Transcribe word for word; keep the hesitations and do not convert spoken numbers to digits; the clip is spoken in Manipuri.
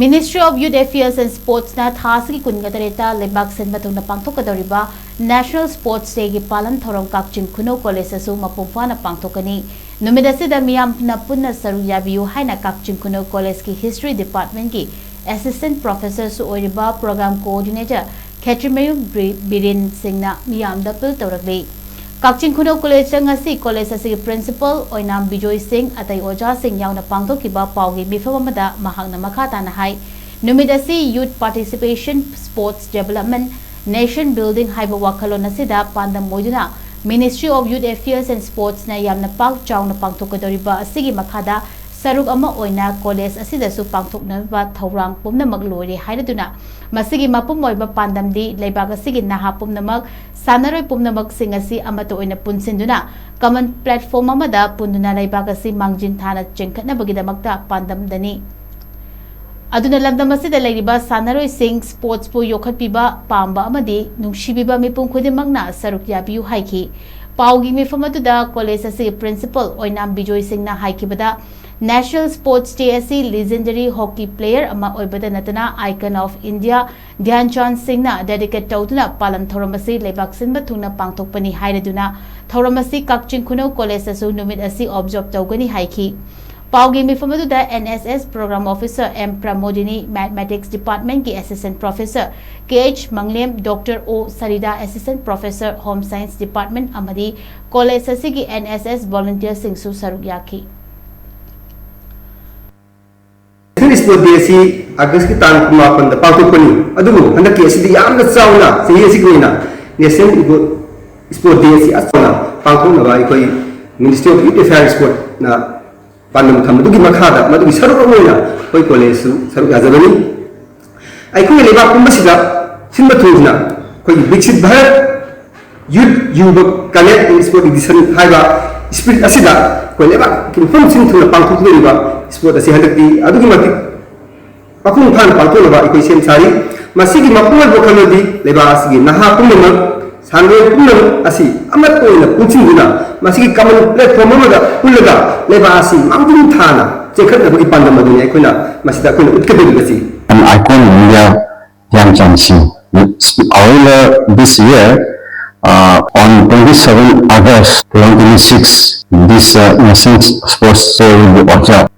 Ministry of Youth Affairs and Sportsꯅ ꯊꯥ ꯑꯁꯤꯒꯤ ꯀꯨꯟꯒ ꯇꯔꯦꯠꯇ ꯂꯩꯕꯥꯛ ꯁꯤꯟꯕ ꯊꯨꯡꯅ ꯄꯥꯡꯊꯣꯛꯀꯗꯧꯔꯤꯕ National Sports Dayꯒꯤ ꯄꯥꯂꯟ ꯊꯧꯔꯝ ꯀꯛꯆꯤꯡ ꯈꯨꯅꯧ ꯀꯣꯂꯦꯖꯇꯁꯨ ꯃꯄꯨꯡ ꯐꯥꯅ ꯄꯥꯡꯊꯣꯛꯀꯅꯤ꯫ ꯅꯨꯃꯤꯠ ꯑꯁꯤꯗ ꯃꯤꯌꯥꯝꯅ ꯄꯨꯟꯅ ꯁꯔꯨꯛ ꯌꯥꯕꯤꯌꯨ ꯍꯥꯏꯅ ꯀꯛꯆꯤꯡ ꯈꯨꯅꯧ ꯀꯣꯂꯦꯖꯀꯤ History Departmentꯀꯤ Assistant Professorꯁꯨ ꯑꯣꯏꯔꯤꯕ Program Coordinator ꯈꯦꯇ꯭ꯔꯤꯃꯌꯨꯝ ꯕ꯭ꯔꯤ-, ꯕꯤꯔꯦꯟ ꯁꯤꯡꯅ ꯃꯤꯌꯥꯝꯗ ꯑꯄꯤꯜ ꯇꯧꯔꯛꯂꯤ꯫ ꯀꯛꯆꯤꯡ ꯈꯨꯅꯧ ꯀꯣꯂꯦꯖꯇ ꯉꯁꯤ ꯀꯣꯂꯦꯖ ꯑꯁꯤꯒꯤ Principal ꯑꯣꯏꯅꯥꯝ ꯕꯤꯖꯣꯏ ꯁꯤꯡ ꯑꯇꯩ ꯑꯣꯖꯥꯁꯤꯡ ꯌꯥꯎꯅ ꯄꯥꯡꯊꯣꯛꯈꯤꯕ ꯄꯥꯎꯒꯤ ꯃꯤꯐꯝ ꯑꯃꯗ ꯃꯍꯥꯛꯅ ꯃꯈꯥ ꯇꯥꯅ ꯍꯥꯏ, ꯅꯨꯃꯤꯠ ꯑꯁꯤ Youth Participation, Sports Development, Nation Building ꯍꯥꯏꯕ ꯋꯥꯈꯜꯂꯣꯟ ꯑꯁꯤꯗ ꯄꯥꯟꯗꯝ ꯑꯣꯏꯗꯨꯅ Ministry of Youth Affairs and Sportsꯅ ꯌꯥꯝꯅ ꯄꯥꯛ ꯆꯥꯎꯅ ꯄꯥꯡꯊꯣꯛꯀꯗꯧꯔꯤꯕ ꯑꯁꯤꯒꯤ ꯃꯈꯥꯗ ꯁꯔꯨꯛ ꯑꯃ ꯑꯣꯏꯅ ꯀꯣꯂꯦꯖ ꯑꯁꯤꯗꯁꯨ ꯄꯥꯡꯊꯣꯛꯅꯕ ꯊꯧꯔꯥꯡ ꯄꯨꯝꯅꯃꯛ ꯂꯣꯏꯔꯦ ꯍꯥꯏꯔꯗꯨꯅ, ꯃꯁꯤꯒꯤ ꯃꯄꯨꯡ ꯑꯣꯏꯕ ꯄꯥꯟꯗꯝꯗꯤ ꯂꯩꯕꯥꯛ ꯑꯁꯤꯒꯤ ꯅꯍꯥ ꯄꯨꯝꯅꯃꯛ, ꯁꯥꯟꯅꯔꯣꯏ ꯄꯨꯝꯅꯃꯛꯁꯤꯡ ꯑꯁꯤ ꯑꯃꯠꯇ ꯑꯣꯏꯅ ꯄꯨꯟꯁꯤꯟꯗꯨꯅ common platform ꯑꯃꯗ ꯄꯨꯟꯗꯨꯅ ꯂꯩꯕꯥꯛ ꯑꯁꯤ ꯃꯥꯡꯖꯤꯟ ꯊꯥꯅ ꯆꯤꯡꯈꯠꯅꯕꯒꯤꯗꯃꯛꯇ ꯄꯥꯟꯗꯝꯗꯅꯤ꯫ ꯑꯗꯨꯅ ꯂꯝꯗꯝ ꯑꯁꯤꯗ ꯂꯩꯔꯤꯕ ꯁꯥꯟꯅꯔꯣꯏꯁꯤꯡ, sportsꯄꯨ ꯌꯣꯛꯈꯠꯄꯤꯕ ꯄꯥꯝꯕ ꯑꯃꯗꯤ ꯅꯨꯡꯁꯤꯕꯤꯕ ꯃꯤꯄꯨꯝ ꯈꯨꯗꯤꯡꯃꯛꯅ ꯁꯔꯨꯛ ꯌꯥꯕꯤꯌꯨ ꯍꯥꯏꯈꯤ꯫ ꯄꯥꯎꯒꯤ ꯃꯤꯐꯝ ꯑꯗꯨꯗ ꯀꯣꯂꯦꯖ ꯑꯁꯤꯒꯤ Principal ꯑꯣꯏꯅꯥꯝ ꯕꯤꯖꯣꯏ ꯁꯤꯡꯅ ꯍꯥꯏꯈꯤꯕꯗ, National Sports Day ꯑꯁꯤ legendary hockey player ꯑꯃ ꯑꯣꯏꯕꯗ ꯅꯠꯇꯅ Icon of India ꯙ꯭ꯌꯥꯟ ꯆꯥꯟ ꯁꯤꯡꯅ dedicate ꯇꯧꯗꯨꯅ ꯄꯥꯂꯟ ꯊꯧꯔꯝ ꯑꯁꯤ ꯂꯩꯕꯥꯛ ꯁꯤꯟꯕ ꯊꯨꯡꯅ ꯄꯥꯡꯊꯣꯛꯄꯅꯤ ꯍꯥꯏꯔꯗꯨꯅ, ꯊꯧꯔꯝ ꯑꯁꯤ ꯀꯛꯆꯤꯡ ꯈꯨꯅꯧ ꯀꯣꯂꯦꯖꯇꯁꯨ ꯅꯨꯃꯤꯠ ꯑꯁꯤ observe ꯇꯧꯒꯅꯤ ꯍꯥꯏꯈꯤ꯫ ꯄꯥꯎꯒꯤ ꯃꯤꯐꯝ ꯑꯗꯨꯗ N S S Program Officer M Pramodini, Mathematics Departmentꯀꯤ Assistant Professor K H ꯃꯪꯂꯦꯝ, Doctor O ꯁꯔꯤꯗꯥ, Assistant Professor Home Science Department ꯑꯃꯗꯤ ꯀꯣꯂꯦꯖ ꯑꯁꯤꯒꯤ N S S volunteerꯁꯤꯡꯁꯨ ꯁꯔꯨꯛ ꯌꯥꯈꯤ꯫ National Sport Day ꯑꯁꯤ ꯑꯥꯒꯁꯀꯤ ꯇꯥꯡ ꯀꯨꯟꯃꯥꯄꯟꯗ ꯄꯥꯡꯊꯣꯛꯄꯅꯤ꯫ ꯑꯗꯨꯕꯨ ꯍꯟꯗꯛꯀꯤ ꯑꯁꯤꯗꯤ ꯌꯥꯝꯅ ꯆꯥꯎꯅ ꯆꯍꯤ ꯑꯁꯤꯒꯤ ꯑꯣꯏꯅ National Sport Day ꯑꯁꯤ ꯑꯆꯧꯅ ꯄꯥꯡꯊꯣꯛꯅꯕ ꯑꯩꯈꯣꯏ Ministry of Youth Affairs Sportꯅ ꯄꯥꯟꯗꯝ ꯊꯝꯕꯗꯨꯒꯤ ꯃꯈꯥꯗ ꯃꯗꯨꯒꯤ ꯁꯔꯨꯛ ꯑꯃ ꯑꯣꯏꯅ ꯑꯩꯈꯣꯏ ꯀꯣꯂꯦꯖꯁꯨ ꯁꯔꯨꯛ ꯌꯥꯖꯕꯅꯤ꯫ ꯑꯩꯈꯣꯏꯒꯤ ꯂꯩꯕꯥꯛ ꯄꯨꯝꯕꯁꯤꯗ ꯁꯤꯟꯕ ꯊꯨꯡꯅ ꯑꯩꯈꯣꯏꯒꯤ Viksit Bharat Youth Yuva Connect in Sport Edition ꯍꯥꯏꯕ spirit ꯑꯁꯤꯗ ꯑꯩꯈꯣꯏ ꯂꯩꯕꯥꯛꯀꯤ ꯃꯐꯝ ꯁꯤꯟ ꯊꯨꯡꯅ ꯄꯥꯡꯊꯣꯛꯀꯗꯧꯔꯤꯕ sport ꯑꯁꯤ ꯍꯟꯗꯛꯇꯤ ꯑꯗꯨꯛꯀꯤ ꯃꯇꯤꯛ ꯃꯄꯨꯡ ꯐꯥꯅ ꯄꯥꯡꯊꯣꯛꯅꯕ ꯑꯩꯈꯣꯏ ꯁꯦꯝ ꯁꯥꯔꯤ꯫ ꯃꯁꯤꯒꯤ ꯃꯄꯨꯡ ꯑꯣꯏꯕ ꯋꯥꯈꯜꯂꯣꯟꯗꯤ ꯂꯩꯕꯥꯛ ꯑꯁꯤꯒꯤ ꯅꯍꯥ ꯄꯨꯝꯅꯃꯛ, ꯁꯥꯟꯅꯔꯣꯏ ꯄꯨꯝꯅꯃꯛ ꯑꯁꯤ ꯑꯃꯠꯇ ꯑꯣꯏꯅ ꯄꯨꯟꯁꯤꯟꯗꯨꯅ ꯃꯁꯤꯒꯤ common platform ꯑꯃꯗ ꯄꯨꯜꯂꯒ ꯂꯩꯕꯥꯛ ꯑꯁꯤ ꯃꯥꯡꯖꯤꯜ ꯊꯥꯅ ꯆꯤꯡꯈꯠꯅꯕꯒꯤ ꯄꯥꯟꯗꯝ ꯑꯗꯨꯅꯤ ꯑꯩꯈꯣꯏꯅ ꯃꯁꯤꯗ ꯑꯩꯈꯣꯏꯅ ꯎꯠꯀꯗꯧꯔꯤꯕꯁꯤ꯫ An icon in India, Dhyan Chand Singh. However, this year, uh, on twenty-seven August twenty twenty-six, this uh, Innocence Sports Day will be observed.